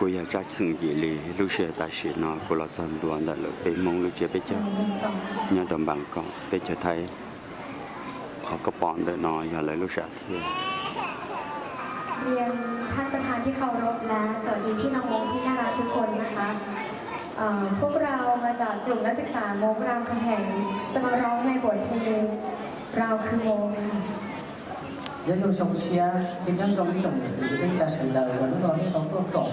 Kuj yog Tsab Xeem Yim Lis. Lub sij hawm tam sim no kuv los txog ntua ntawm lawv peb Hmoob lub tsiab peb caug nyob rau Npas Koom teb chaws Thaib. Qhov koj pom ntawm no yog lawv lub sam thiaj. เรียนท่านประธานที่เคารพและสวัสดีพี่น้องมงที่น่ารักทุกคนนะคะ เอ่อ พวกเรามาจากกลุ่มนักศึกษามงรามคำแหง จะมาร้องในบทเพลง เราคือมงค่ะ Nyob zoo xyoo tshiab thiab nyob zoo ib tsoom niam txiv kwv tij neej tsa sawv daws uas hnub no nej tau tuaj koom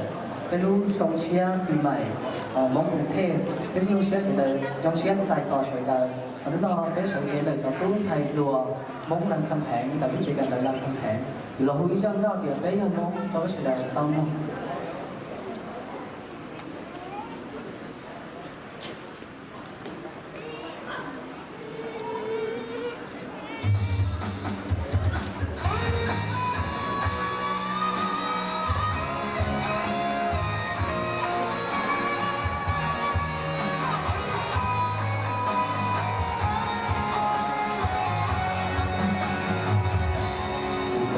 peb lub xyoo tshiab kws maim Hmoob Kheej Thej, peb nyuj siab sawv daws, nyuj siab txais tos sawv daws. Hnub no peb sawv cev ntawm cov tub ntxhais hluas Hmoob Nam Kham Heev ntawm lub tsev kawm ntawv Nam Kham Heev los hu ib zaug nyob tias peb yog Hmoob rau sawv daws tau mloog.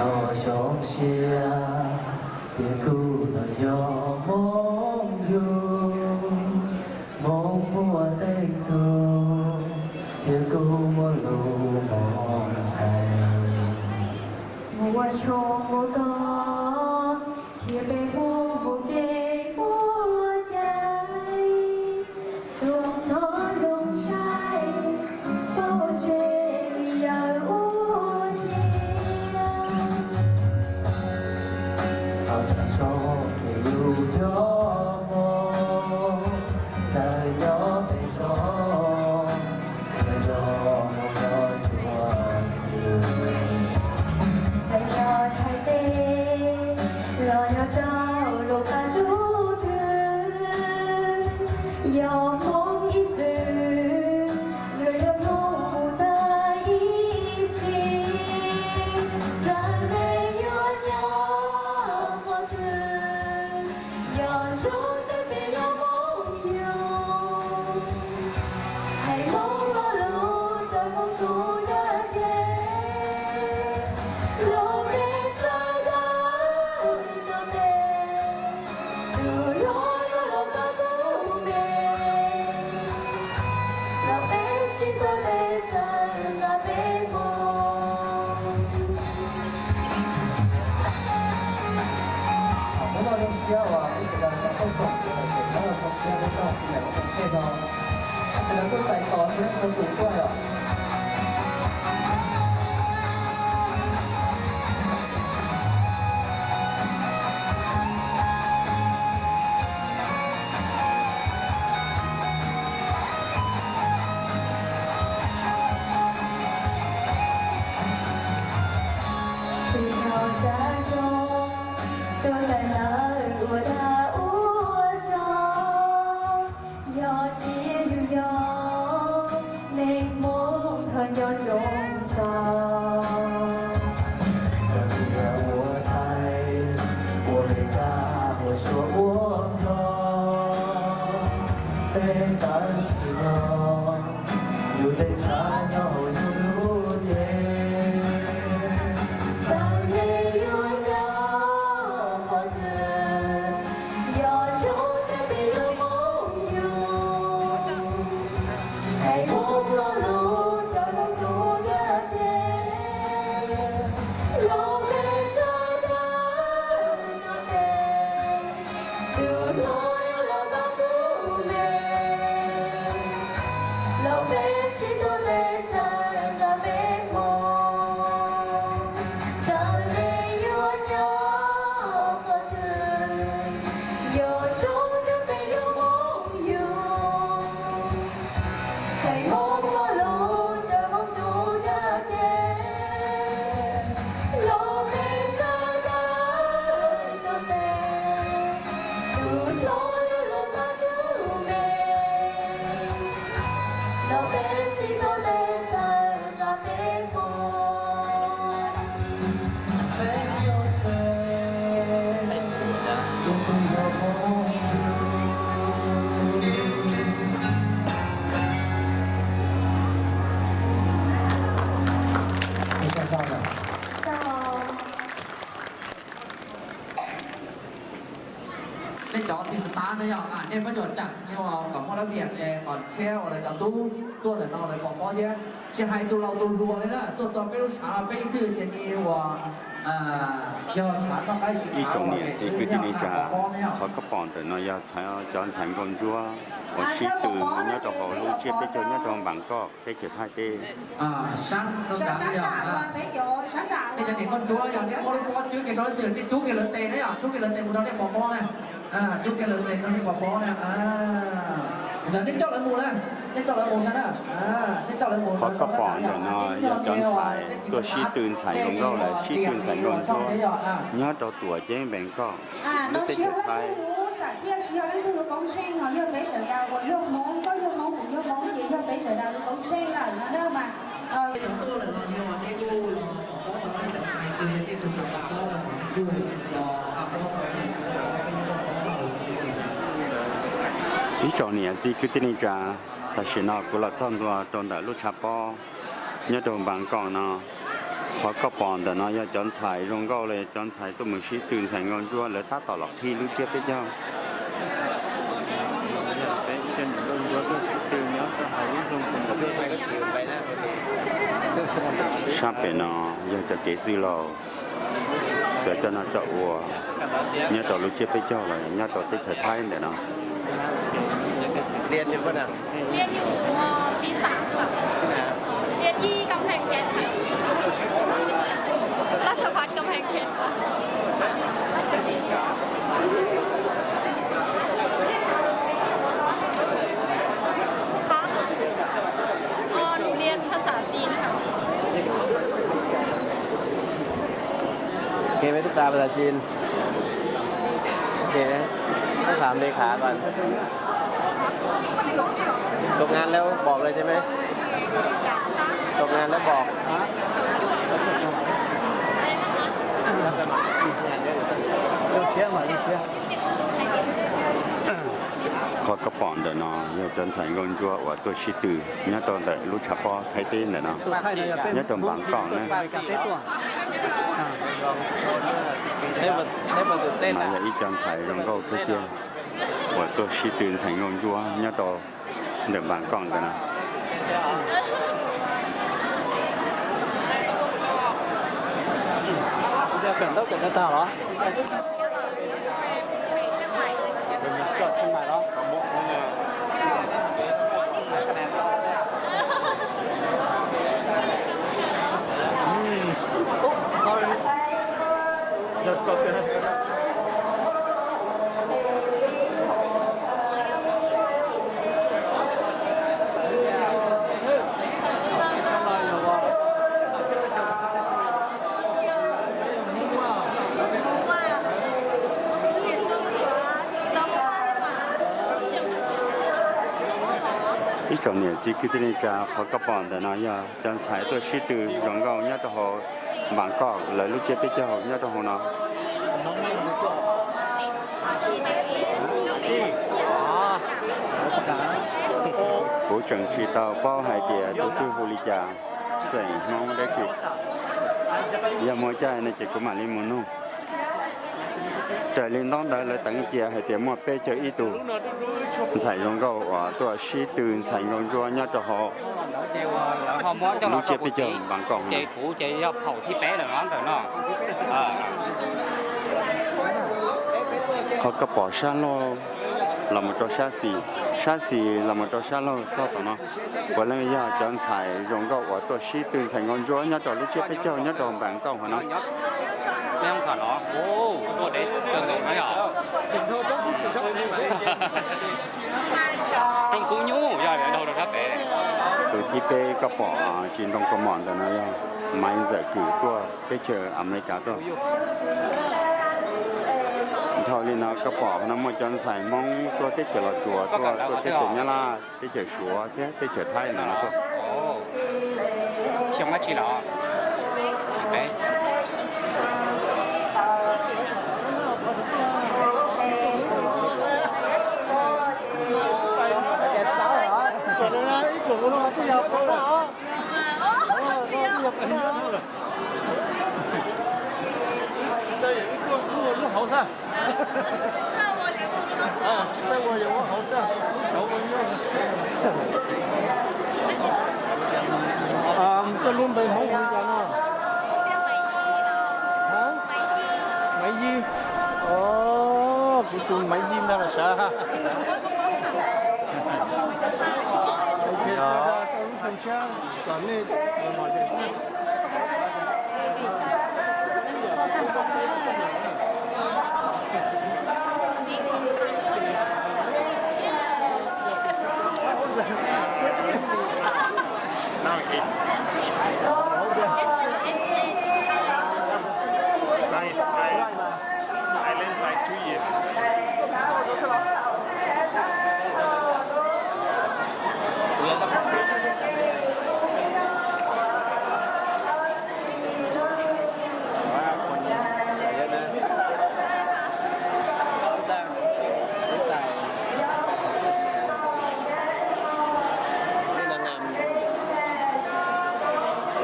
Kuv los zoo siab tias kuv los yog Hmoob yug, Hmoob muaj teej tug thiab kuv muaj lus Hmoob hais. Muaj tshoob muaj kos thiab peb Hmoob muaj kev muaj cai, txhua txhua zoo saib paub seb yawg ua ciav. Thov txhua txhua tus yug yog Hmoob, txawm nyob pem toj los yog Hmoob nyob txhua txhua, txawm nyob Thaib teb los nyob rau lub qab ntuj twg, yog Hmoob ib txwm, yog Hmoob mus tag ib txhis. Xav nej yuav nyob qhov twg, yog ntsoov tias peb yog Hmoob yug, hais Hmoob lo lus rau Hmoob tus dab tsi, los peb sawv daws nyob tes, tus hluas yuav los tau tus me, los peb sib tuav tes xav nqa peb mus. Hnub no zoo siab uas peb sawv daws tau tuaj koom tus tam sim no zoo siab peb txoj kev nyob zoo tej no, sawv daws kuj txais tos txhua leej txhua tus tuaj yom. Peb nyob nram nroog, tuaj nram ntawm ua dag ua zog, yog tias yus yog neeg Hmoob thov nco ntsoov txog. Txawm tias ua Thaib, ua Meskas, ua Suav, ua Nplog, tej ntawd tsis yog yus tej ntshav nyob hauv yus lub cev. Xav nej yuav nyob qhov twg, yog ntsoov tias peb yog Hmoob yug, hais Hmoob lo lus rau Hmoob tus dab tsi, los peb sawv daws nyob tes, tus hluas yuav los tau tus me, los peb sib tuav tes xav nqa peb mus. Xav nej yuav nyob qhov twg, yog ntsoov tias peb yog Hmoob yug, hais Hmoob lo lus rau Hmoob tus dab tsi, los peb sawv daws nyob tes, tus hluas yuav los tau tus me, los peb sib tuav tes xav nqa peb mus. Peb cov tsev, tus twg yog Hmoob yug. Ua tsaug ntau. Nej cov thij xav tab ne yog nej pab cov tseem nyuag kom muaj lab viam es kom tshiab uas lawv cov tub tuaj ntawm no lawv pov pob thiab. Tsis hais tus laus tus hluas li na, tuaj txog peb lub tshav no peb ib txwm ces ni uas yog tshav noj qaib siv tshav ua ke xwb, yog tshav pov pob ne yog. Qhov koj pom ntawm no yog cov ntxhais nkauj ntsuab uas sib tw nyob rau hauv lub tsiab peb caug nyob rau Npas Koj teb chaws Thaib teb. Nej cov niam nkauj ntsuab yog nej muab lub pob cub kiag rau leej twg, nej cub kiag lawv tes na yom, cub kiag lawv tes mus rau nej pov pob na. Cub kiag lawv tes rau nej pov pob na. Ntawd nej coj lawv mus na, nej coj lawv mus na, nej coj lawv mus. Qhov koj pom ntawm no yog cov ntxhais tuaj sib tw ntxhais zoo nkauj lawv sib tw ntxhais nkauj ntsuab nyob rau Tuam Ceeb Npas Koj lub teb chaws Thaib. Ib tsoom niam txiv kwv tij neej tsa, tam sim no kuv los txog ntua rau ntawm lub tshav pob nyob rau Npas Koj no. Qhov koj pom ntawm no yog cov ntxhais zoo nkauj li cov ntxhais tuaj mus sib tw ntxhais nkauj ntsuab lawv tab tom los qhib lub tsiab peb caug. Sab pem no yog cov kev txwj laug, cov coj noj coj ua nyob rau lub tsiab peb caug los nyob rau teb chaws Thaib ntawm no. Lia nyuj ua pi xam lia yij kam pheej pheej laj sa phav kam pheej pheej ครับ หนูเรียนภาษาจีนค่ะ โอเคไหมตุ๊กตาภาษาจีน โอเคนะต้องถามเลขาก่อน ตกงานแล้วบอกเลยใช่ไหม ตกงานแล้วบอก Qhov koj pom ntawm no yog cov ntxhais nkauj ntsuab uas tuaj sib tw nyob rau ntawm lub tshav pob Thaib teb ntawm no, nyob rau Npas Koj na. Mas yog ib cov ntxhais zoo nkauj kawg kiag uas tuaj sib tw ntxhais nkauj ntsuab nyob rau ntawm Npas Koj ntawm no. Ib tsoom niam txiv kwv tij neej tsa, qhov koj pom ntawm no yog cov ntxhais tuaj sib tw zoo nkauj nyob rau hauv Npas Koj lawv lub tsiab peb caug nyob rau hauv no. Kuv tseem tsis tau paub hais tias tus twg hu li cas, xeem Hmoob dab tsi. Yog muaj caij no ces kuv mam li mus nug. Raws li ntaub ntawv lawv teev cia hais tias muaj peb caug ib tug ntxhais zoo nkauj uas tuaj sib tw ntxhais nkauj ntsuab nyob rau hauv lub tsiab peb caug Npas Koj no. Qhov koj pom sab laug los mus rau sab xis, sab xis los mus rau sab laug txog tom no, puav leej yog cov ntxhais zoo nkauj uas tuaj sib tw ntxhais nkauj ntsuab nyob rau lub tsiab peb caug nyob rau Npas Koj hauv no. Tus thib peb koj pom tsis ntoo kaus mom ntawm no yog Maiv Ntxawm Kws tuaj teb chaws Amelikas tuaj. Dhau li no koj pom no muaj cov ntxhais Hmoob tuaj teb chaws Los Tsuas tuaj, tuaj teb chaws Nyab Laj, teb chaws Suav thiab teb chaws Thaib ntawm no tuaj. Máy in ra là sao ha? Ok, tôi ra tôi lub sân trước còn nên Now it, nice, I, I left like two years.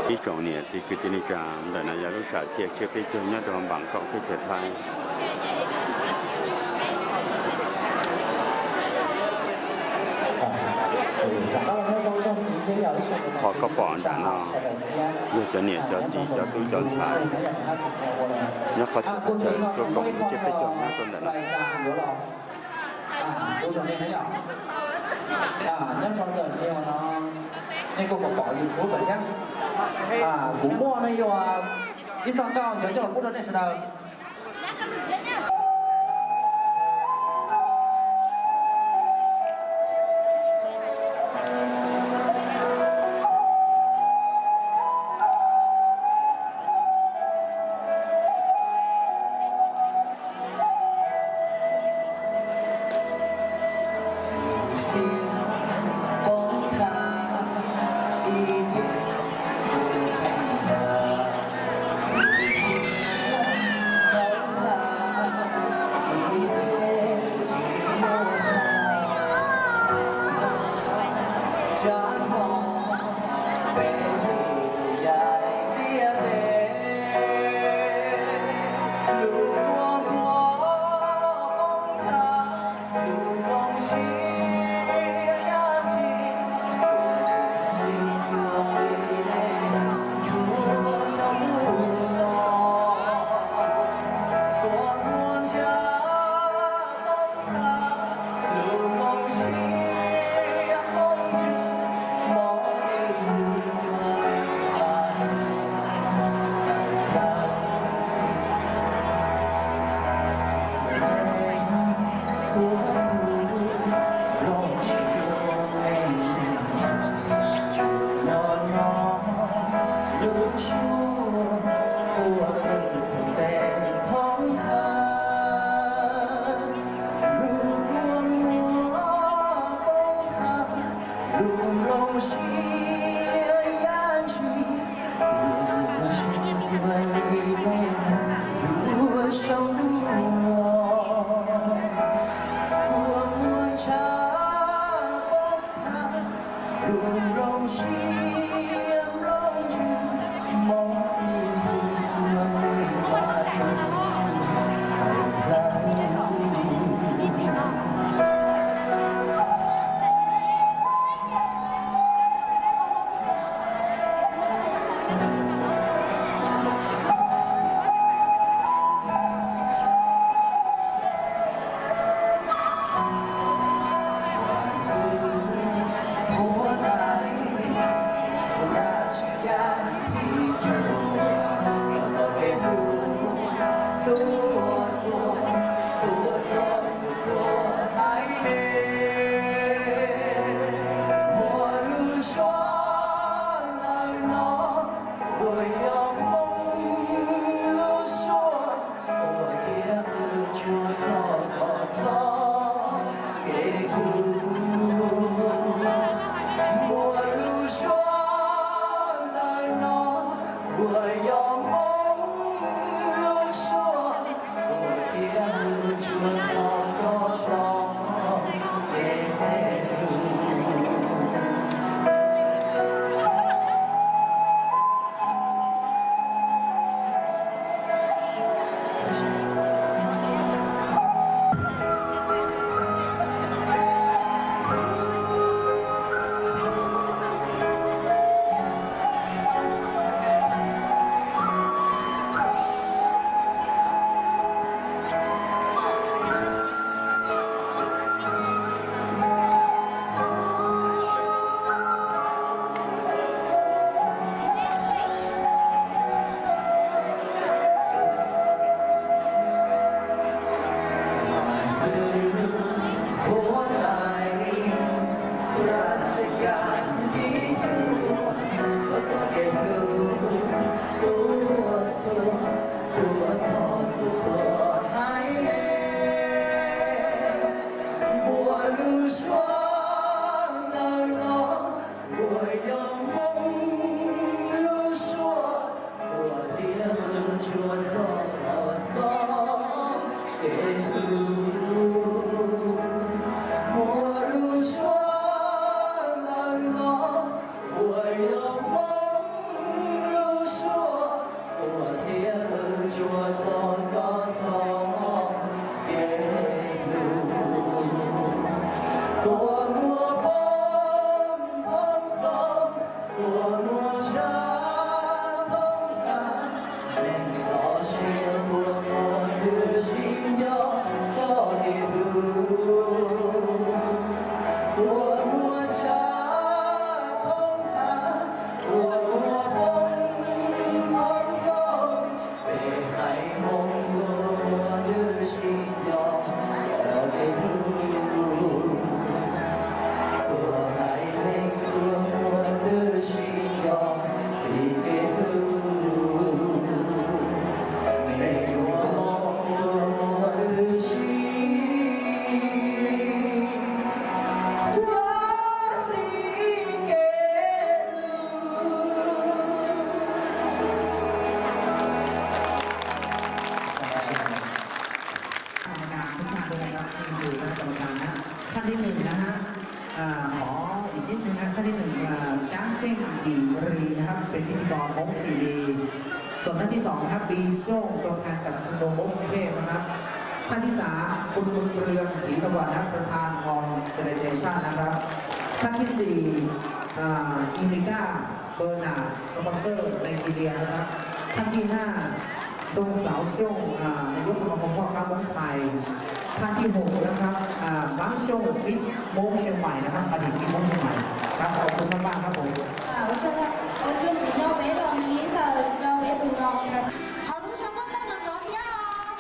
Ib tsoom niam txiv kwv tij neej tsa, ntawm no yog lub sam thiaj tsiab peb caug nyob rau Npam Koom teb chaws Thaib. Qhov koj pom ntawm no yog cov niam cov txiv cov tub cov ntxhais nyob qhov txhia chaw tuaj koom lub tsiab peb caug nyob rau ntawm no. Tus sawv daws na yom, nyob rau ntawm no, nej kuj pom YouTube lawm thiab. Kuv muaj no yog ib txoj nkauj yuav coj los pub rau nej sawv daws. ที่หนึ่งนะฮะ อ่า ขออีกนิดนึงครับ ท่านที่หนึ่ง อ่า จ๊างเจ้งหญิงรีนะครับ เป็นพิธีกรโป๊กทีวี ส่วนท่านที่สองนะครับ ปีโช่ง ตัวแทนจากชมรมโป๊กกรุงเทพนะครับ ท่านที่สาม คุณบุญเรือง ศรีสวัสดิ์นะครับ ประธาน Organization นะครับ ท่านที่สี่ อ่า อีมิก้า เบอร์นาร์ด สปอนเซอร์ไนจีเรียนะครับ ท่านที่ห้า ทรงสาวช่ง อ่า นายกสมาคมพ่อค้าม้งไทย ท่านที่หกนะครับ อ่า ม้าช่ง มิตรม้งเชียงใหม่นะครับ อดีตมิตรม้งเชียงใหม่ครับ ขอบคุณมากๆครับผม Ua tsaug ntxiv no peb los ntsib ntawm rau peb tus no. Thov lub suab nqaij tawg nrov nrov thiab os.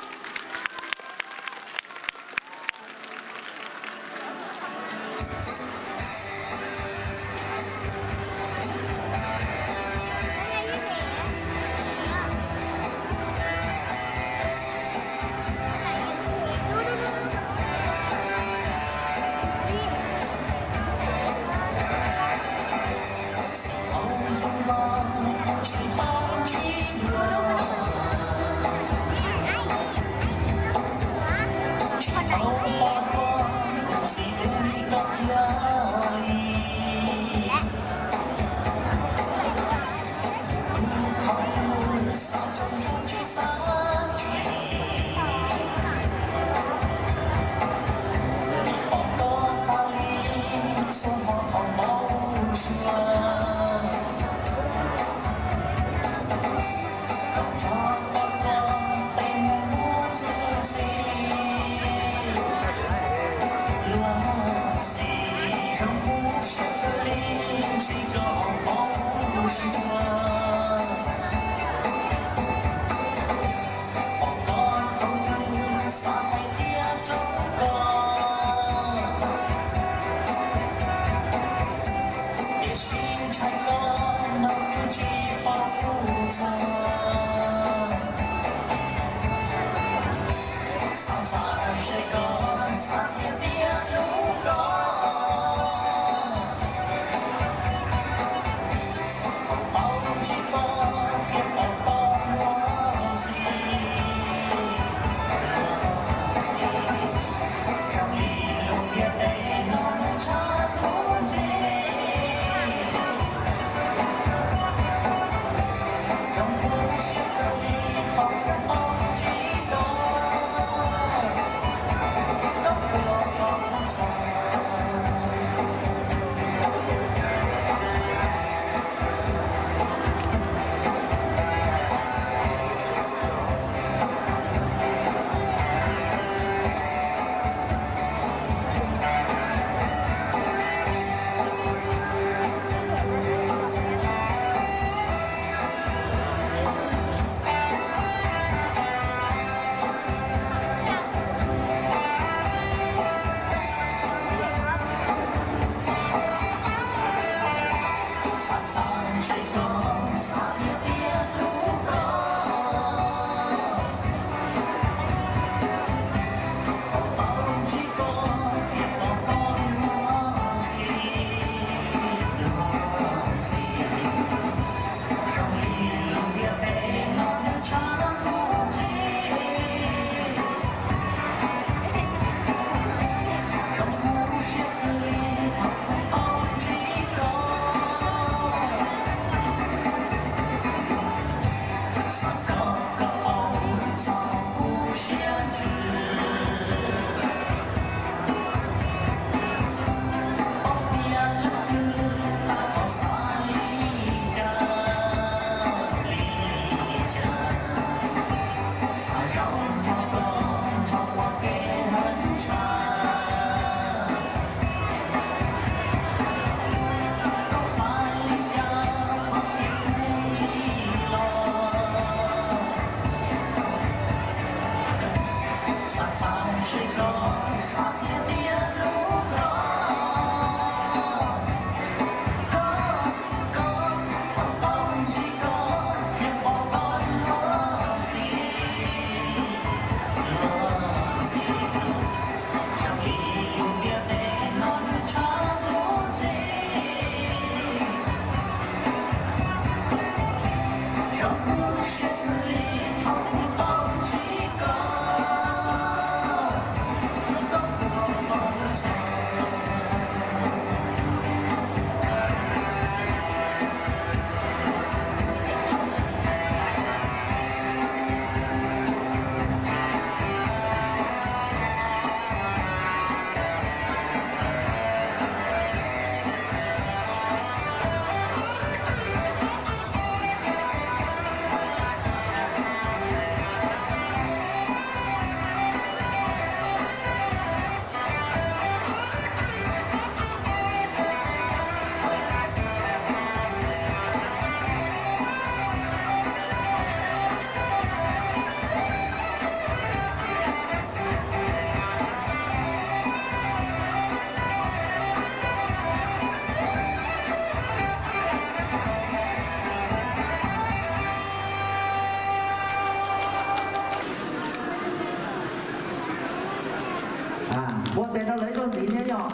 Ua tes rau lawv ib zaug ntxiv thiab yog,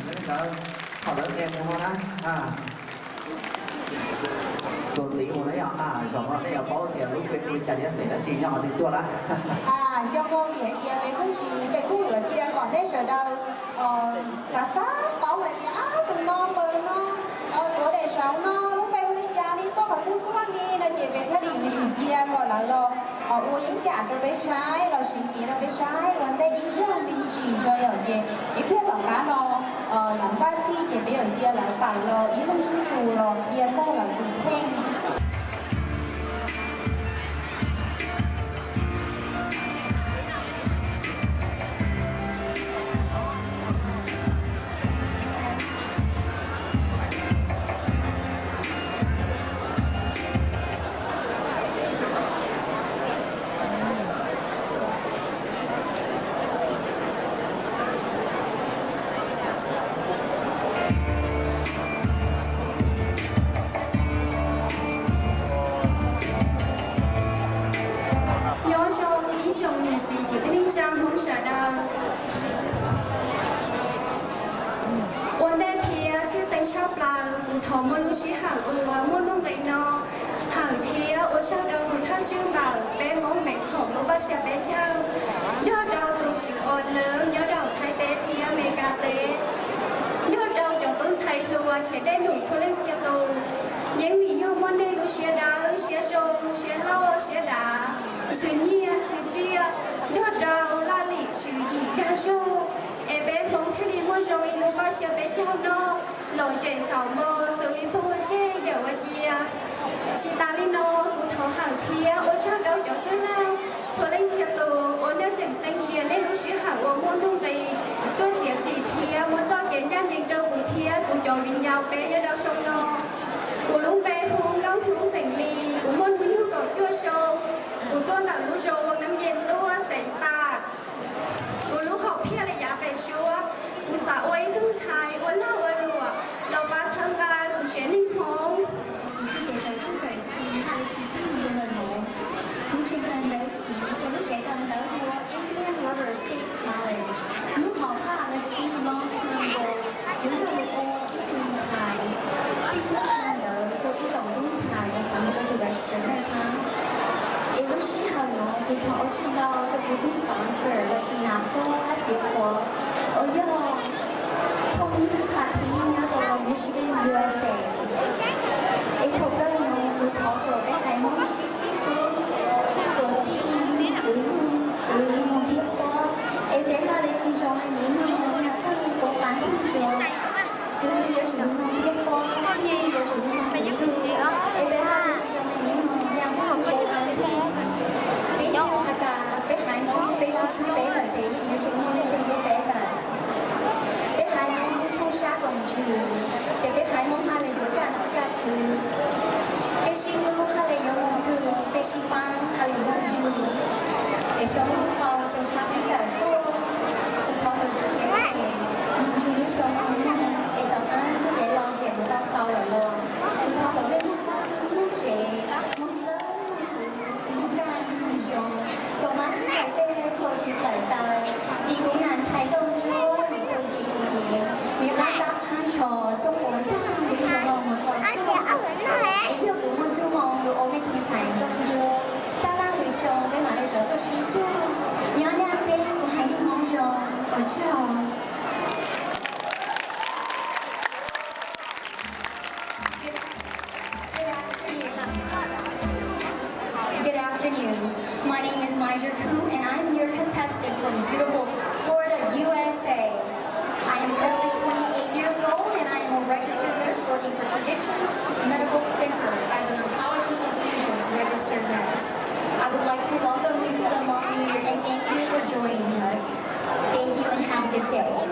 yog li ntawd, thaum lawv qia mus no na, txuas ntxiv mus na yog, zaum no nej yuav paub tias lub npe hu li cas thiab xeem dab tsi nyob qhov twg tuaj na. Xyoo no vim hais tias peb kuj tsis, peb kuj yuav cia kom nej sawv daws xav xav paub hais tias ab tus no npawg no tuav daim saud no lub npe hu li cas li, tuaj qhov twg tuaj ni no ces peb thiaj li yuav tsum cia kom lawv los ua yeeb yam rau peb saib los sis ntiav rau peb saib ua ntej ib zaug me ntsis tso yom. Ces ib pliag tom qab no lawv npaj txhij ces peb yuav cia lawv tawm los ib leeg zuj zus los qhia txog lawv tus kheej. Nyob zoo ib tsoom niam txiv kwv tij neej tsa Hmoob sawv daws. Ua ntej thiab tshwj xeeb tshaj plaws kuv thov muaj lub sij hawm uas muaj nuj nqis no hawm thiab ua tsaug rau tus thawj tswj ntawm peb Hmoob Mev Khoom lub Paj Sia Peb Caug, nrog rau tus tswv Os Lawv nyob rau Thaib teb thiab Amelikas teb, nrog rau cov tub ntxhais hluas khiav dej num txhua leej txhia tus. Yeej vim yog muaj nej lub siab dawb siab zoo siab loj siab dav, ntsws nyiaj ntsws tsiaj, nrog rau laj lim tswv yim dag zog, es peb Hmoob thiaj li muaj zoo ib lub Paj Sia Peb Caug noj, lom zem xaus npo xws li pog zej yawm ua cia. Tsis tas li no, kuv thov hawm thiab ua tsaug rau cov txwj laug txhua leej txhia tus uas nej tseem qee ntsia nej lub sij hawm uas muaj nuj nqis tuaj txiav txim thiab muab txoj kev ncaj ncees rau kuv thiab kuv cov viv ncaus peb nyob rau xyoo no. Kuv lub npe hu Nkauj Hmoob xeem Lis, kuv muaj hnub nyoog kaum cuaj xyoo, kuv tuaj ntawm lub zos Vaj Nam Yes tuaj xeev Tam. Kuv lub hom phiaj li yav pem suab, kuv xav ua ib tug ntxhais ua lag ua luam los pab txhawb nqa kuv tsev neeg Hmoob. Kuv txoj kev kawm txuj kawm ci haj li tsis tag nrho lawm no. Kuv tseem kawm ntawv txiv rau lub tsev kawm ntawv hu ua Indian River State College. Lub hom phiaj los sis long term goal yuav yog ua ib tug ntxhais xib fwb qhia ntawv rau ib tsoom tub ntxhais uas xav mus ua tus registered nurse hab. Es lub sij hawm no kuv thov ua tsaug ntau rau kuv tus sponsor los sis Nav Qhuab hab Txiv Qhuav uas yog phooj ywg Kha Thib nyob rau Michigan, U S A. Es thaum kawg no kuv thov kom peb haiv Hmoob sib sib hlub, kom tij kwv kwv moog tij qhuab, es peb haj li tsis zoo li miv noog yam qawg kauv qav ntug tso. Kwv yuav tsum moog tij qhuab, tij yuav tsum moog kwv lug, es peb haj li tsis zoo li miv noog yam qawg kauv qav ntug. Peb twb has tas peb haiv Hmoob peb sib hlub peb lawm ces yeej yuav tsum moog leej twg hlub peb lawm. Peb haiv Hmoob thooj sab koom ntsws, ces peb haiv Hmoob haj li yuav caj nom caj tswv. Peb sib hlub haj li yuav moog txug, peb sib paab haj li yog zug. Es xyoo no tau xyoo tshav kawm tuaj, kuv thov kom txuj kev phem moog ntsug lub xyoo no moog, es tom qab txuj kev lom zem kuv tau xaus lawm los kuv thov kom peb moog pab moog tsev, moog dlawb moog huv, moog kaj moog zoo, kom mab tsis dlaim teg, nplua tsis dlaim taw. Vim kuv nam ntxhais Nkauj Ntsuab nws tau nce hu nyev, nws qab tab qab ntsho txuj quav ntxag lub xyoo no moog tau tsuag. Es yog kuv muaj txuj moo lug ua mej tug ntxhais Nkauj Ntsuab, xab laj lwm xyoo peb mam li rov tuaj sib cuag. Nyob nyaj xeeb kuv haiv neeg Hmoob zoo, ua tsaug. Good afternoon. My name is Maijer Koo, and I'm your contestant from beautiful Florida, U S A. I am currently twenty-eight years old, and I am a registered nurse working for Tradition Medical Center as an oncology infusion registered nurse. I would like to welcome you to the Hmong New Year and thank you for joining us. Thank you and have a good day.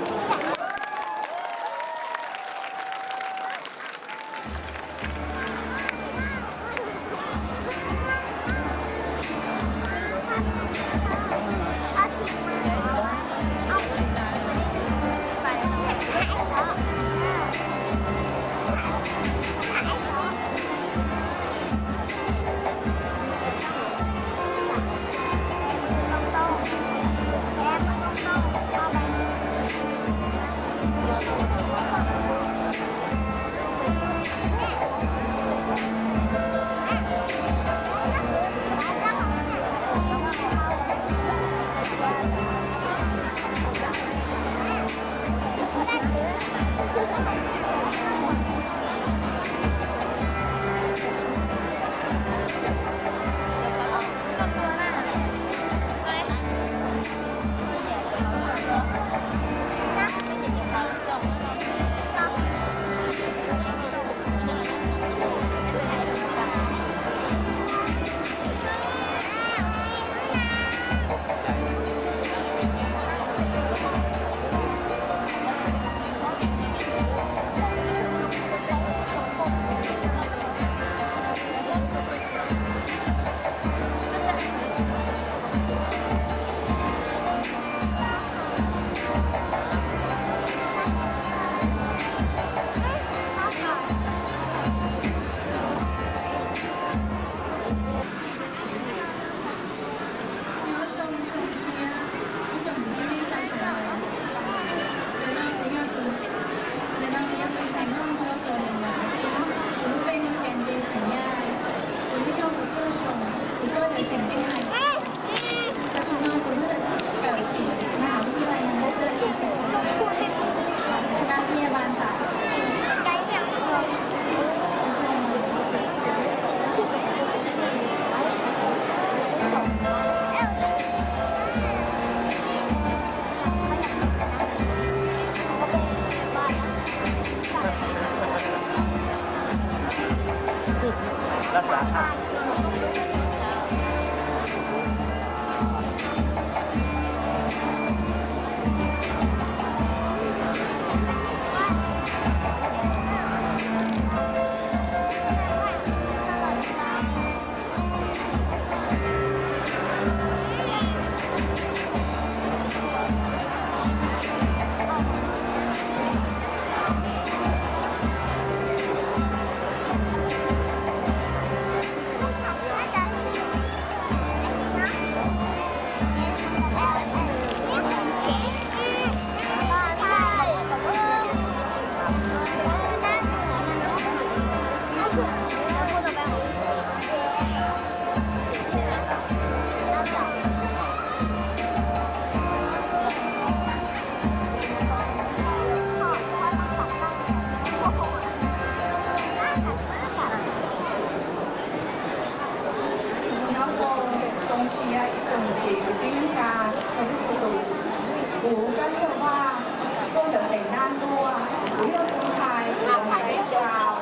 Ăn Tua, Tus Yog Tus Ntxhais, Tus Maiv Dej Rau.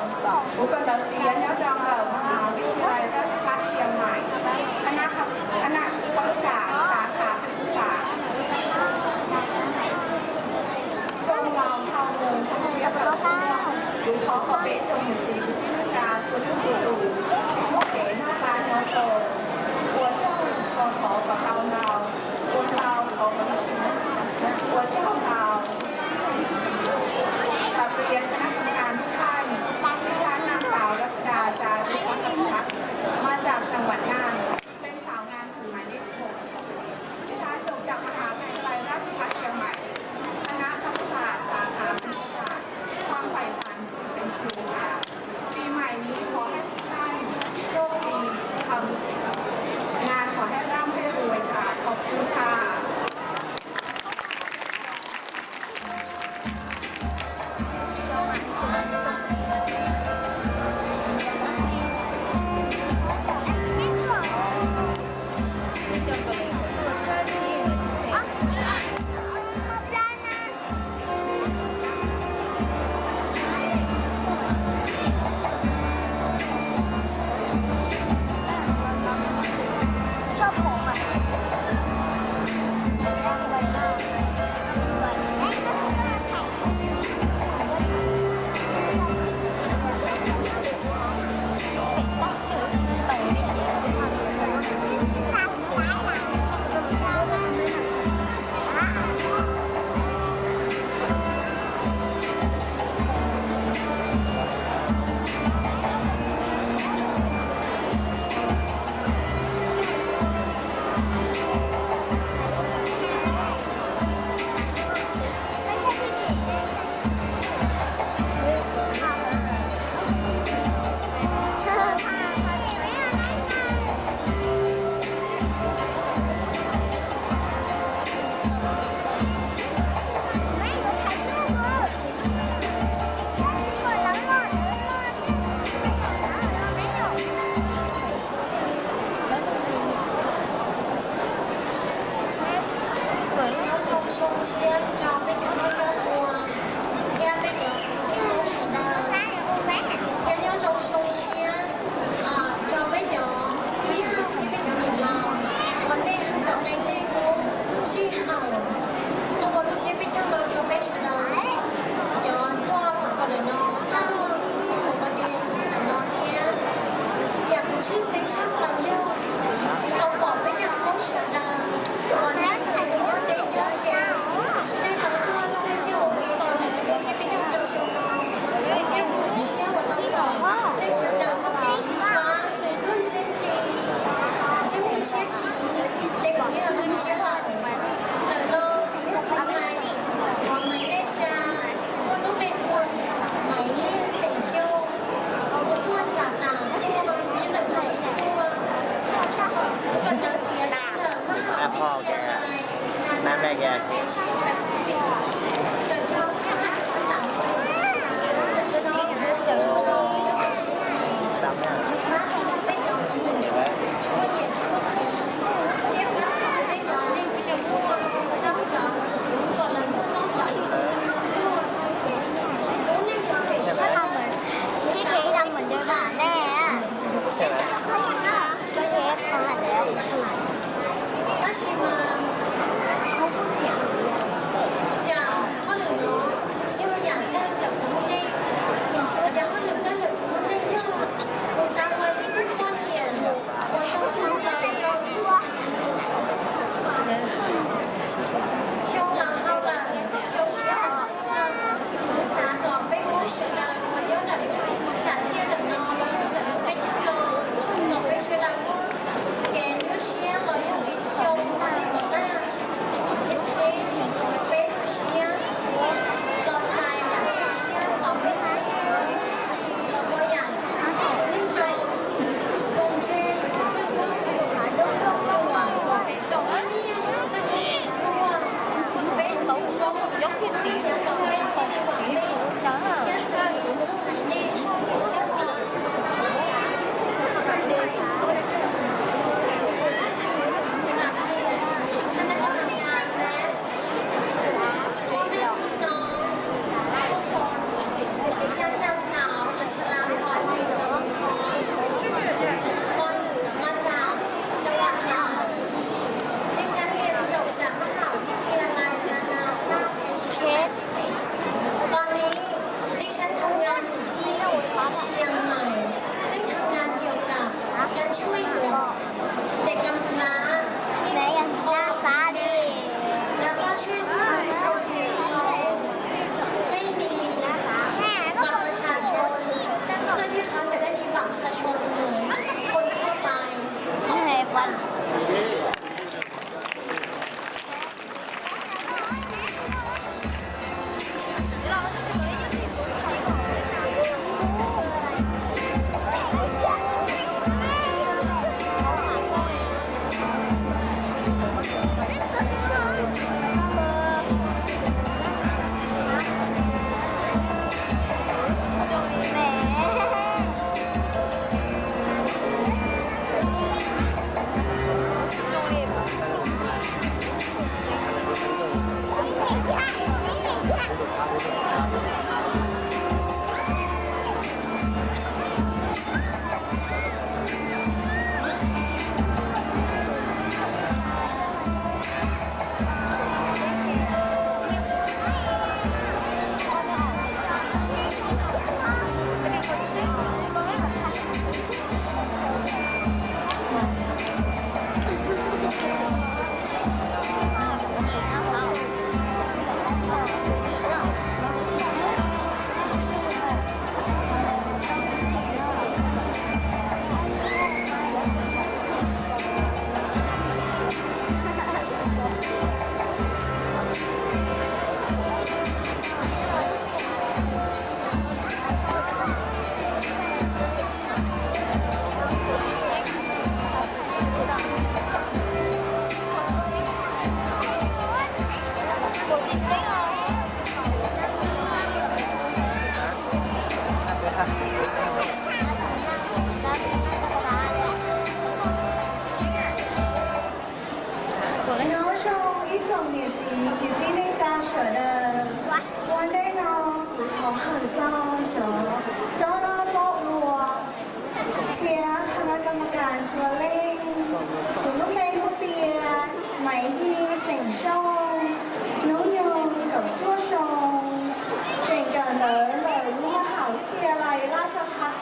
Kuv kawm ntawv tiav nyob rau ntawm Mhaj Vij Thai Raj Bhat Chiang Mai, khana khab pab xas, xav khav khab pab xas. Xyoo no dhau mus xyoo tshiab lawm, kuv thov kom peb tsoom niam txiv kwv tij neej tsa txhua leej txhua tus muaj kev noj qab nyob zoo, ua tsaug los thov kom tau ntau, ua ntau thov kom tau tsis tag, ua tsaug ntau. Khav pab khana khab pab thaj, ib sab naj xauv Raj Dha Ca Ri Khab Khab, มาจากจังหวัดน่าน เป็นสาวงามถือหมายเลขหก ดิฉันจบจากมหาวิทยาลัยราชภัฏเชียงใหม่ คณะครุศาสตร์ สาขาคณิตศาสตร์ ความใฝ่ฝันคือเป็นครูค่ะ ปีใหม่นี้ขอให้ทุกท่าน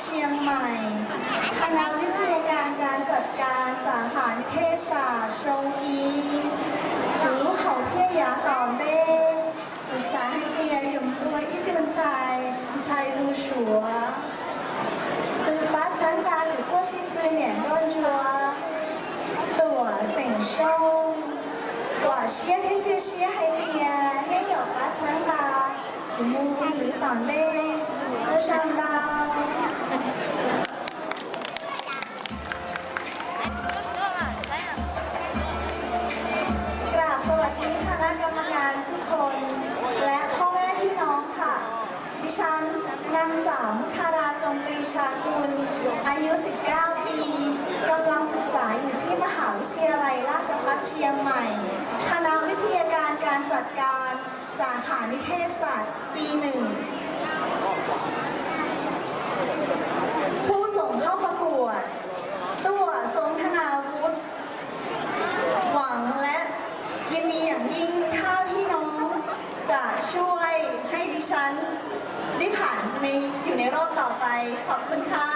เชียงใหม่ คณะวิทยาการการจัดการสาขานิเทศศาสตร์ โซนอี kuv lub hauv phiaj yav tom ntej, kuv xav hais tias yuav muaj ib tug ntxhais, ntxhais lus Suav, tus pab txhawb nqa kuv tuaj sib tw niam nkauj ntsuab, Tuam xeem Soob. Vam thiab cia siab hais tias nej yuav pab txhawb nqa kuv mus lwm tom ntej. Ua tsaug ntau.กราบสวัสดีคณะกรรมการทุกคน และพ่อแม่พี่น้องค่ะ ดิฉันนางสาวมุกธาดา ทรงปรีชากุล อายุ สิบเก้า ปี กำลังศึกษาอยู่ที่มหาวิทยาลัยราชภัฏเชียงใหม่ คณะวิทยาการการจัดการ สาขานิเทศศาสตร์ ปี หนึ่ง ผู้ส่งเข้าประกวด ตั้ว ทรงธนาวุฒิ หวังและยินดีอย่างยิ่งถ้าพี่น้องจะช่วยให้ดิฉันได้ผ่านใน อยู่ในรอบต่อไป ขอบคุณค่ะ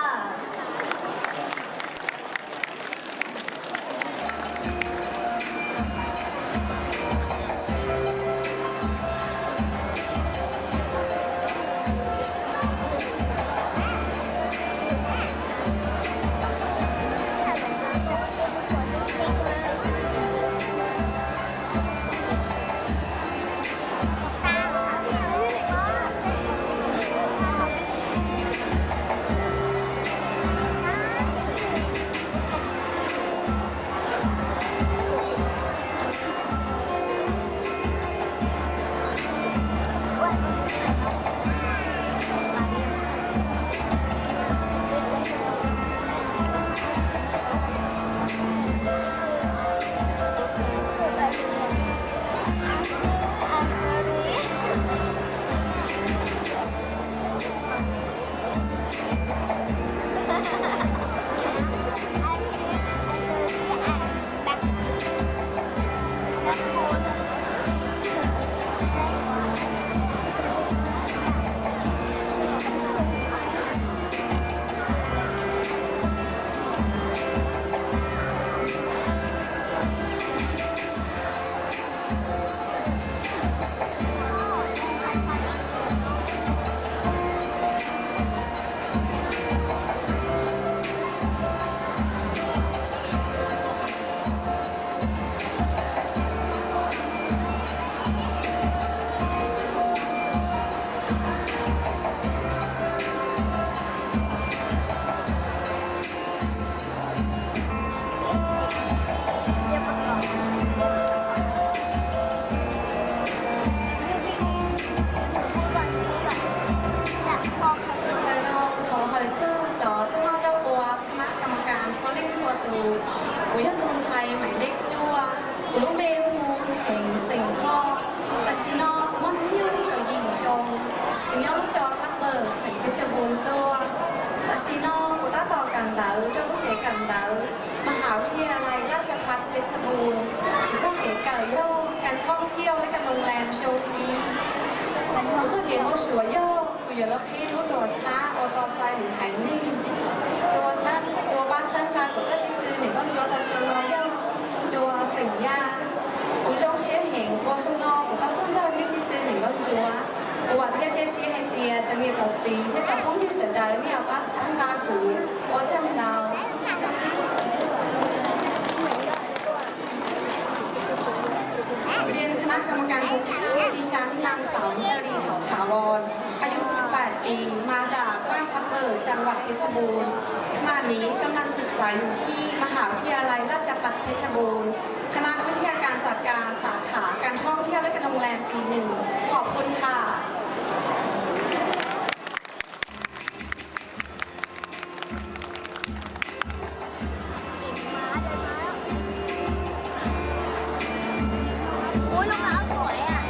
Ntawm no kuv thov hawm txog cov coj noj coj ua, kab kam kas txhua leej txhua tus. Kuv yog tus ntxhais maim dej cuaj, kuv lub npe hu Heev xeem Thoj. Tam sim no kuv muaj hnub nyoog kaum yim xyoo, kuv nyob lub zos Thab Pawm xeem Pes Xya Npus tuaj. Tam sim no kuv tab tom kawm ntawv rau lub tsev kawm ntawv มหาวิทยาลัยราชภัฏเพชรบูรณ์. Kuv txoj kev kawm yog การท่องเที่ยวและการโรงแรม xyoo ib. Kuv txoj kev npau suav yog kuv yuav los qhib lub tuam txhab uas tos txais lwm haiv neeg. Tus uas pab txhawb nqa kuv tuaj sib tw niam nkauj ntsuab tau xyoo no yog Cua xeem Yaj. Kuv zoo siab heev uas xyoo no kuv tau tuaj nrog nej sib tw niam nkauj ntsuab. Kuv vam thiab cia siab hais tias cov niam cov txiv thiab cov phooj ywg sawv daws nej yuav pab txhawb nqa kuv. Ua tsaug ntau. Tus coj noj coj ua, นางสาว จารี เถาถาวร อายุ สิบแปด ปี มาจากบ้านทับเบิก จังหวัดเพชรบูรณ์ ขณะนี้กำลังศึกษาอยู่ที่มหาวิทยาลัยราชภัฏเพชรบูรณ์ คณะวิทยาการจัดการ สาขาการท่องเที่ยวและการโรงแรม ปี หนึ่ง ขอบคุณค่ะ Ui, lub áo tuổi à.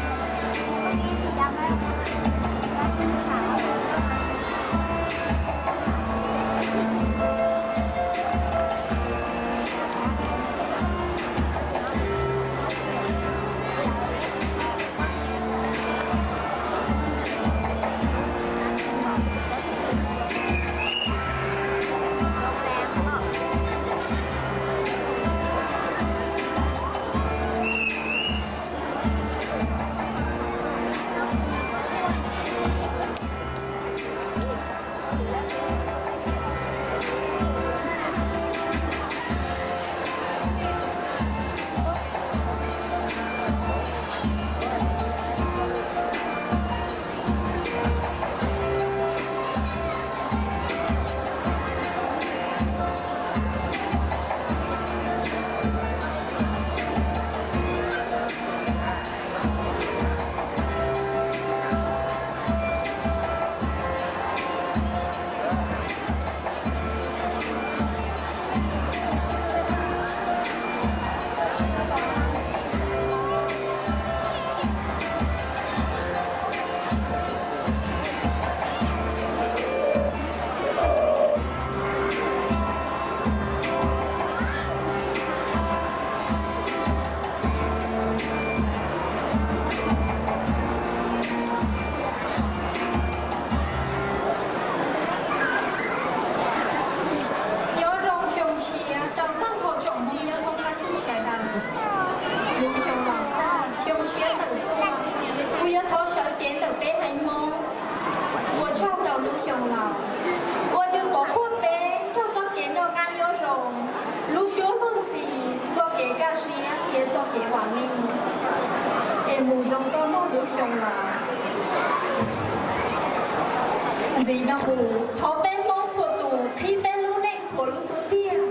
Ntxiv no kuv thov peb Hmoob txhua tus qhib peb lub neej rhuav lub xub ntiag,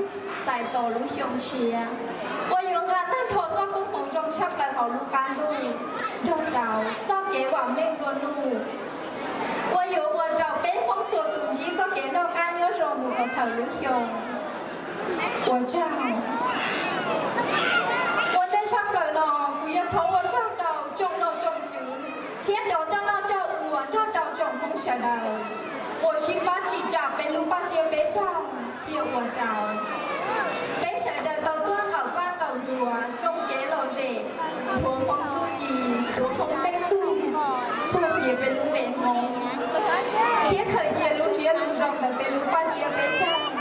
txais tos lub xyoo tshiab uas yuav nqa tag nrho txoj koob hmoov zoo tshaj plaws hauv lub qab ntuj, nrog rau txoj kev vam meej nplua nuj uas yuav ua rau peb Hmoob txhua tus ntsib txoj kev noj qab nyob zoo mus kom thaum lub xyoo. Ua tsaug. Ua ntej tshaj plaws no, kuv yuav thov ua tsaug rau tsoom nom tsoom tswv thiab cov coj noj coj ua nrog rau tsoom Hmoob sawv daws uas sib pab tsim tsam peb lub paj tsiab peb caug thiaj ua rau peb sawv daws tau tuaj nqaum paj nqaum nruas, koom kev lom zem, rhuav Hmoob txuj ci, rhuav Hmoob leej tug, txuag cia peb lub me Hmoob thiab khaws cia lub ntsiab lus zoo ntawm peb lub paj tsiab peb caug.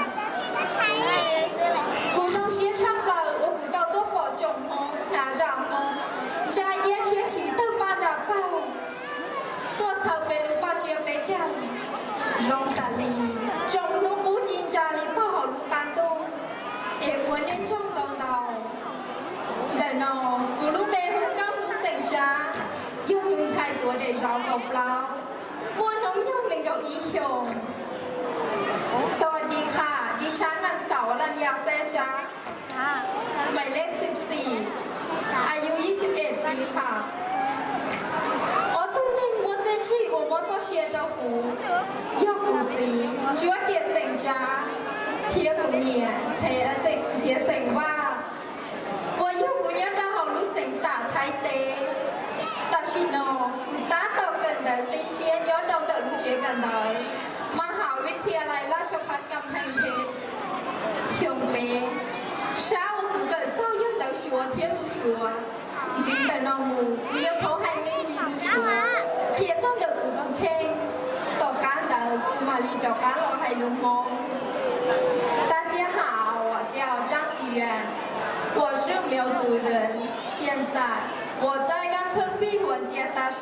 Kuv zoo siab tshaj plaws uas kuv tau tuaj pom tsoom Hmoob hnav zam Hmoob, ntsaj iab siab khi tawg paj nra pawg, tuaj txhawb peb lub paj tsiab peb caug zoo tas li, tsoom hnub qub ci ntsa li pog hauv lub qab ntuj, es ua nej tsaug ntau ntau. Ntawm no, kuv lub npe hu Nkauj Hnub xeem Tsab, yog tus ntxhais tuav daim zauv kaum plaub, muaj hnub nyoog nees nkaum ib xyoos. สวัสดีค่ะ ดิฉันนางสาววรัญญา แซ่จ๊า หมายเลขสิบสี่ อายุยี่สิบเอ็ดปีค่ะ Ob tug neeg muaj txiaj ntsig uas muab txoj sia rau kuv yog kuv txiv Ntsuab Riam xeem Tsab thiab kuv niam Ntxhiav xeem Vaj, uas yug kuv nyob rau hauv lub xeev Tam Thaib teb. Tam sim no kuv tab tom kawm ntawv qib siab nyob rau ntawm lub tsev kawm ntawv มหาวิทยาลัยราชภัฏกำแพงเพชร xyoo peb. Sab uas kuv kawm txog yog ntawv Suav thiab lus Suav. Ntxiv ntawm no mus kuv yuav thov hais me ntsis lus Suav qhia txog ntawm kuv tus kheej. Tom qab ntawd kuv mam li rov qab los hais lus Hmoob. 大家好，我叫张怡圆，我是苗族人，现在我在甘榜毕文杰大学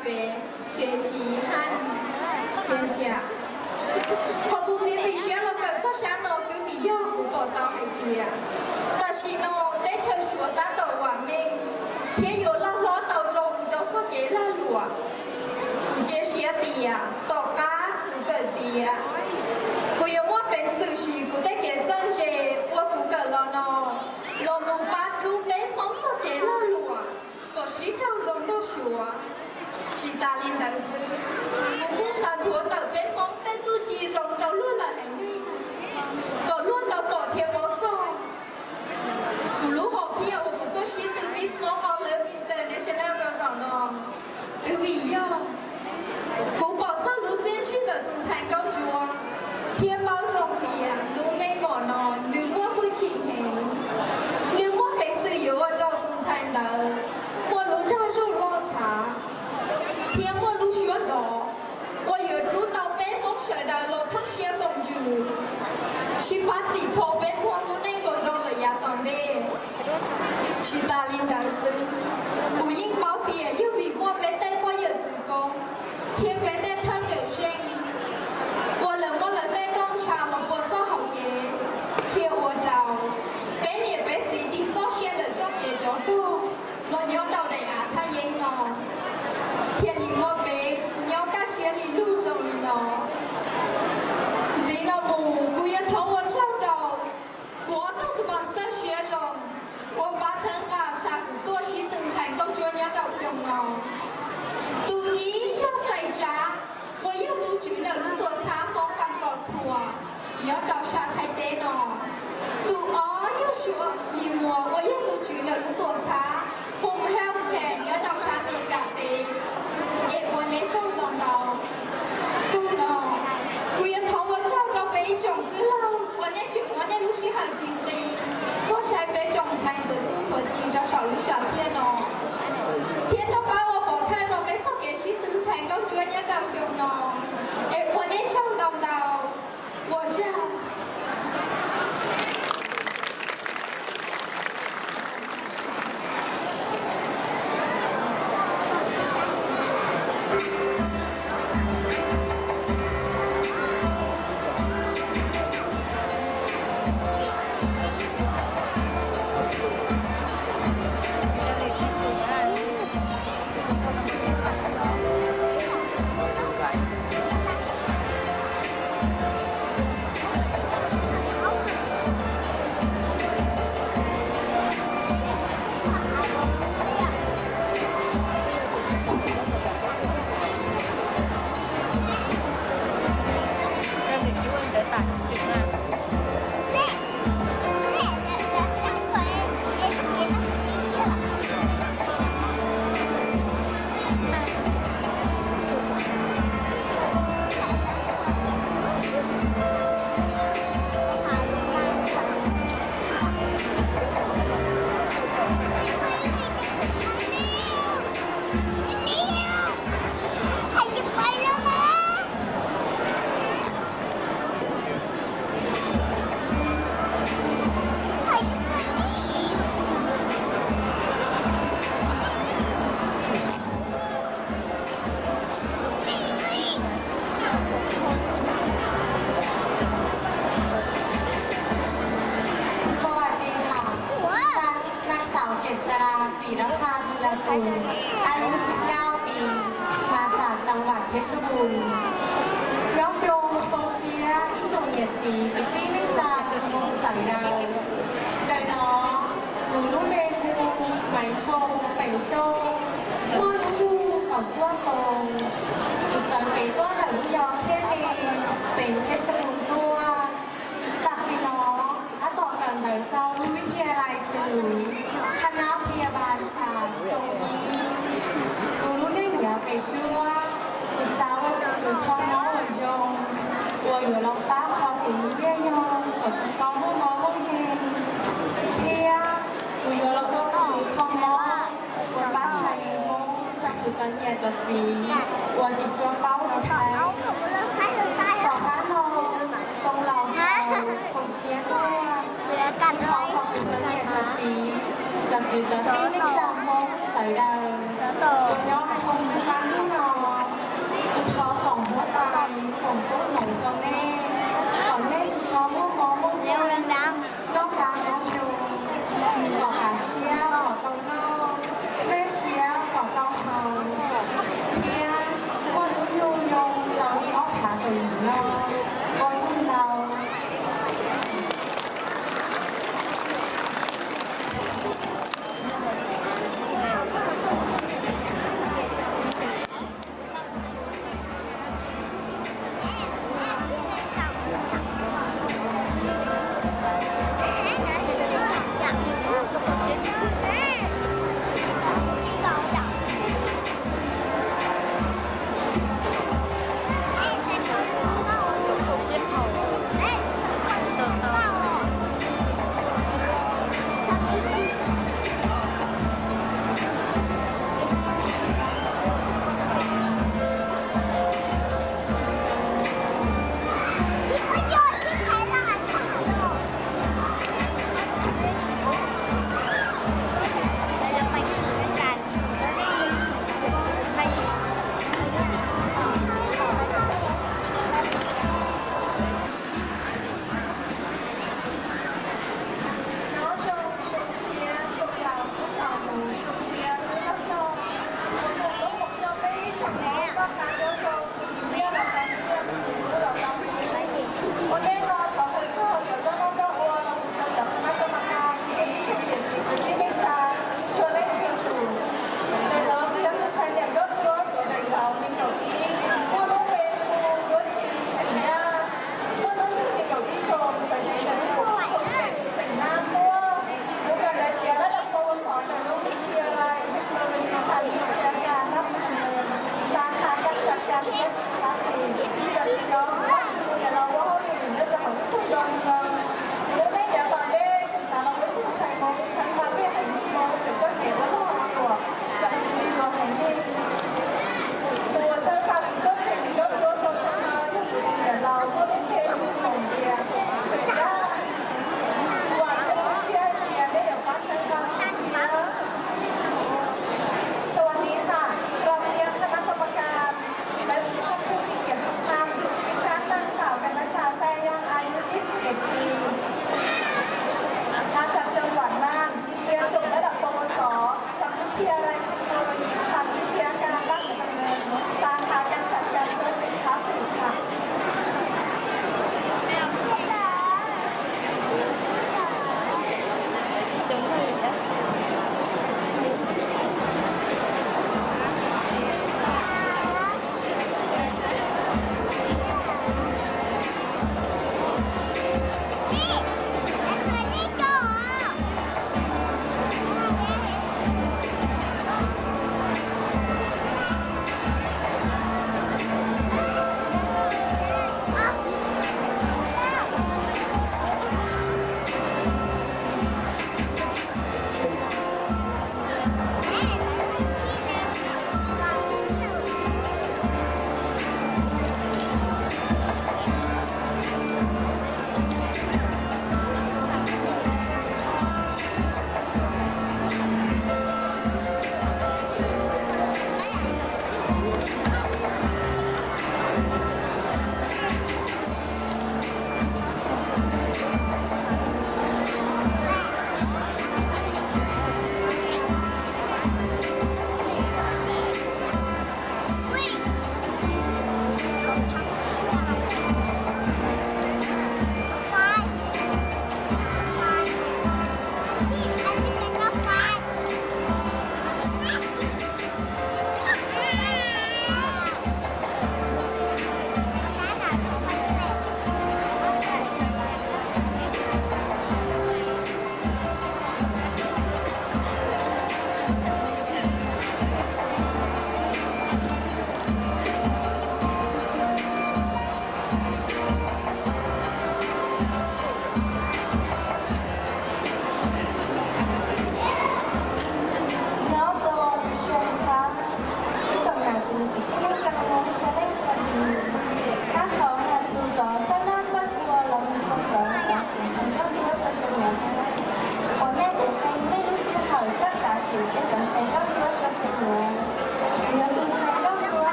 学习汉语，谢谢。 Qhov kuv txiav txim siab los kawm txog sab no twb vim yog kuv pom tau hais tias tam sim no teb chaws Suav tab tom vam meej thiab yuav loj hlob tau zoo mus rau txoj kev lag luam. Kuv cia siab tias tom qab kuv kawm tiav, kuv yuav muaj peev xwm siv kuv tej kev txawj ntse uas kuv kawm los no los mus pab rub peb Hmoob txoj kev lag luam kom sib raug zoo nrog Suav. Tsis tas li ntawd xwb, kuv kuj xav thuav tawm peb Hmoob tej txuj ci zoo rau luag lwm haiv neeg kom luag tau pom thiab paub txog. Kuv lub hom phiaj uas kuv tuaj sib tw Miss Hmoob All Love International rau zaum no twb vim yog kuv pom txog lub txiaj ntsig ntawm tus ntxhais Nkauj Ntsuab thiab paub zoo tias lub meej mom no nws muaj hwj chim heev, nws muaj peev xwm yuav ua rau tus ntxhais ntawd muaj lub dag zog loj thav thiab muaj lub suab dov uas yuav rub tau peb Hmoob sawv daws los thooj siab koom ntsws, sib pab txhim tho peb Hmoob lub neej kom zoo lawm yav tom ntej. Tsis tas li ntawd xwb, kuv yeej paub tias yog vim muaj peb tej poj yawm txwv koob thiab peb tej thawj cawm seej uas lawv muab lawv tej roj ntsha los pua txoj hauv kev, thiaj ua rau peb niam peb txiv dim txoj sia ntawm txoj kev cov rog los nyob rau daim av thaj yeeb no, thiaj li muaj peb nyob kaj siab li lug zoo li no. Ntxiv no mus kuv yuav thov ua tsaug rau kuv ob tug sponsor siab zoo uas pab txhawb nqa xa kuv tuaj sib tw ntxhais Nkauj Ntsuab nyob rau xyoo no. Tus ib yog Xais Tsav uas yog tus tswv ntawm lub tuam txhab Hmoob Npas Kom Thuam nyob rau sab Thaib teb no. Tus ob yog Suav Lis Muas uas yog tus tswv ntawm lub tuam txhab Home Health Care nyob rau sab Amelikas teb. Es ua nej tsaug ntau ntau. Tag no, kuv yuav thov ua tsaug rau peb ib tsoom txwj laug uas nej tseem muab nej lub sij hawm tsis nqis tuaj saib peb tsoom ntxhais nthuav txuj nthuav ci rau saum lub sam thiaj no, thiab tuaj pab ua pov thawj rau peb txoj kev sib tw ntxhais Nkauj Ntsuab nyob rau xyoo no. Es ua nej tsaug ntau ntau. Ua tsaug. Nyob zoo xyoo siab ib tsoom niam txiv kwv tij neej tsa Hmoob sawv daws. Ntawm no kuv lub npe hu Maiv Tshoo xeem Xyooj, muaj hnub nyoog kaum cuaj xyoo. Kuv txawm kev tuaj ntawm lub zos Khiaj Ntees xeev Phev Xab Lus tuaj. Tam sim no tab tom kawm ntawv rau lub vib thi lais xeem Luis, khab nab phi a ba xas xoo ib. Kuv lub neej nyob pem suab, kuv xav ua tus kws kho mob uas zoo, uas yuav los pab kho kuv lub neej yog kom tsis tshua muaj mob muaj nkeeg, thiab kuv yuav los ua tus kws kho mob uas pab tshais Hmoob rau kuv cov niam cov txiv uas tsis tshua paub lus Thaib. Tom qab no, xyoo laus xaus, xyoo siab tuaj, kuv thov kom kuv cov niam cov txiv, cov kwv cov tij neej tsa Hmoob sawv daws uas nyob thoob lub qab ntuj no, kuv thov foom huab tais, foom koob hmoov rau nej, kom nej tsis tshua muaj mob muaj nkeeg, noj qab nyob zoo, kom qav siab pom tau noj, dej siab pom tau haus, thiab muaj hnub nyoog yoo rau li ob phav kaum yim no. Ua tsaug ntau.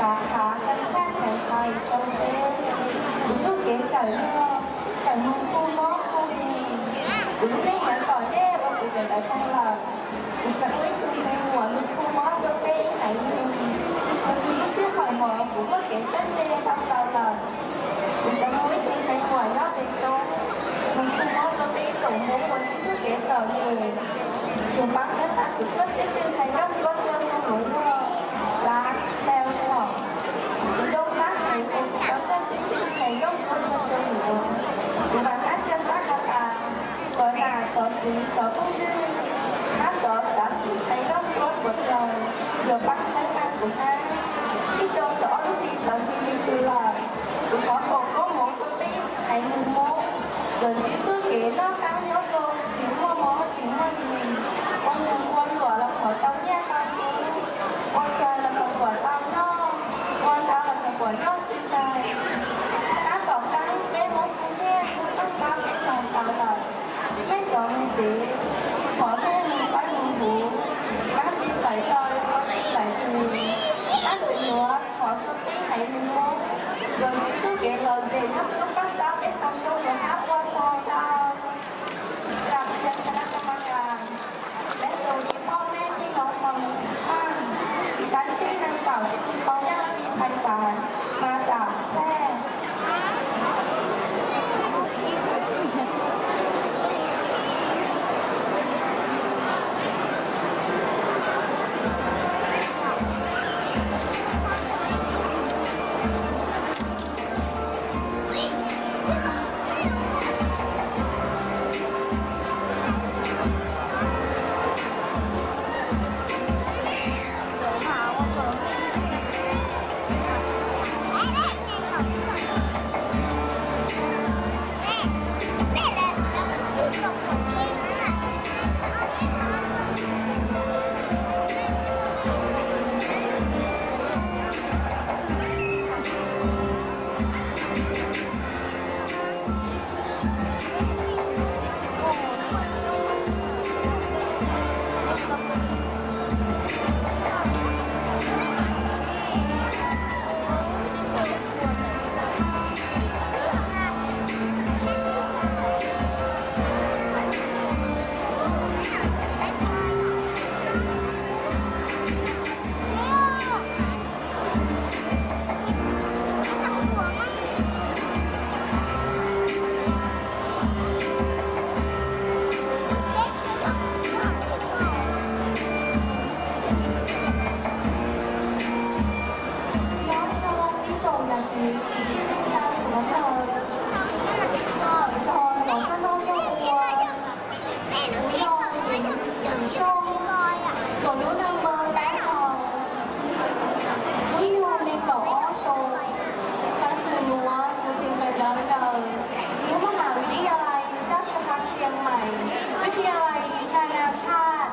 Khav khav, khav khav, khav khav, zoo peb, kuv txuj kev kawm yog kawm mus kuj mob kuj nkeeg. Kuv lub neej yuav tom ntej uas kuv kawm ntawv tag lawm, kuv xav muaj ib tug ntxhais muam nws kuj mob rua peb ib haiv neeg. Kuv tsis muaj sij hawm mos kuv muaj kev txawj ntse tau txaus lawm. Kuv xav muaj ib tug ntxhais muam nyob pem roob, nws kuj mob rua peb ib tsoom Hmoob uas txij txuj kev txom nyem. Tus paab tshawb faj kuv tuaj xib tug ntxhais nkauj ntsuab rua xyoo nuav yog Lav Hlau Saum. Kuv zoo xav heev uas kuv tau tuaj xib tug ntxhais nkauj ntsuab rua xyoo nuav. Kuv vaam hab cia sab has tas cov nam cov txiv cov phooj ywg hab cov txav txim ntxhais nkauj ntsuab suav dlawg yuav paab tshawb faj kuv hab. Ib xyoo cov ob lub hlis cov ntxhais me ntsis lawm, kuv thov foom koob moov rua peb haiv neeg Moob, txuas ntxiv txuj kev noj qaab nyob zoo, tsis muaj mob tsis muaj nkeeg, ua neeg ua luam los kom tau nyiaj tau kub, ua txag los kom tau noj, ua ntau los kom noj tsis tag. Hab tom qaab peb Moob kuj nyiaj kuj paab txab peb txag xaus lawm. Mej cov mus tsev, thov mej mus qaib mus huv, paab txiv txais taw, ua txiv txais tug. Hab ntawm nuav thov rua peb haiv neeg Moob txuas ntxiv txuj kev lom zem nyob rua lub paab txab peb txag xyoo nuav hab ua tsaug ntau. Làm phiền cán bộ ban, leh xws li poj mej pij no sau nws tham, ib sab tshwj neeg xaum ces kuv qhov yaj pij phais xav mas tam phej. Nyob zoo ib tsoom nam txiv kwv tij neej tsa suav dlawg, txog cov tshooj noj tshooj ua, kuv yog Yeev Xwm Xyooj, tuav lub number peb xaus, hnub nyoog nees nkaum ob xyoo. Tam sim nuav kuv tseem kawm ntawv ntawm lub มหาวิทยาลัยราชภัฏเชียงใหม่ วิทยาลัยนานาชาติ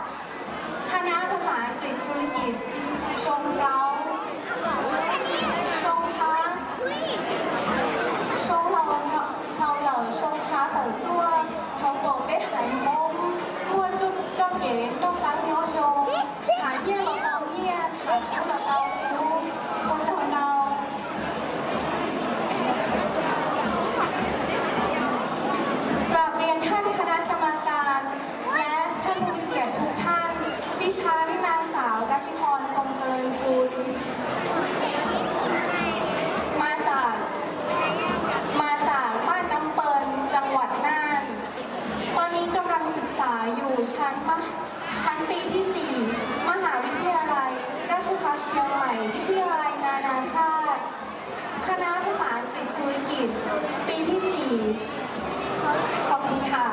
คณะภาษาอังกฤษธุรกิจ xyoo plaub, xyoo tshab, xyoo laus dhau lawm, xyoo tshab tawm tuaj, thov kom peb haiv Hmoob muaj txuj txoj kev noj qab nyob zoo, tshav nyiaj los tau nyiaj, tshav kub los tau kub. Ua tsaug ntau.กราบเรียนท่านคณะกรรมการและท่านผู้มีเกียรติทุกท่าน ดิฉันนางสาวรัตติพร ทรงเจริญกุล มาจาก มาจากบ้านน้ำเปิล จังหวัดน่าน ตอนนี้กำลังศึกษาอยู่ชั้นม ชั้นปีที่สี่ มหาวิทยาลัยราชภัฏเชียงใหม่ วิทยาลัยนานาชาติ คณะภาษาอังกฤษธุรกิจ ปีที่สี่ ขอบคุณค่ะ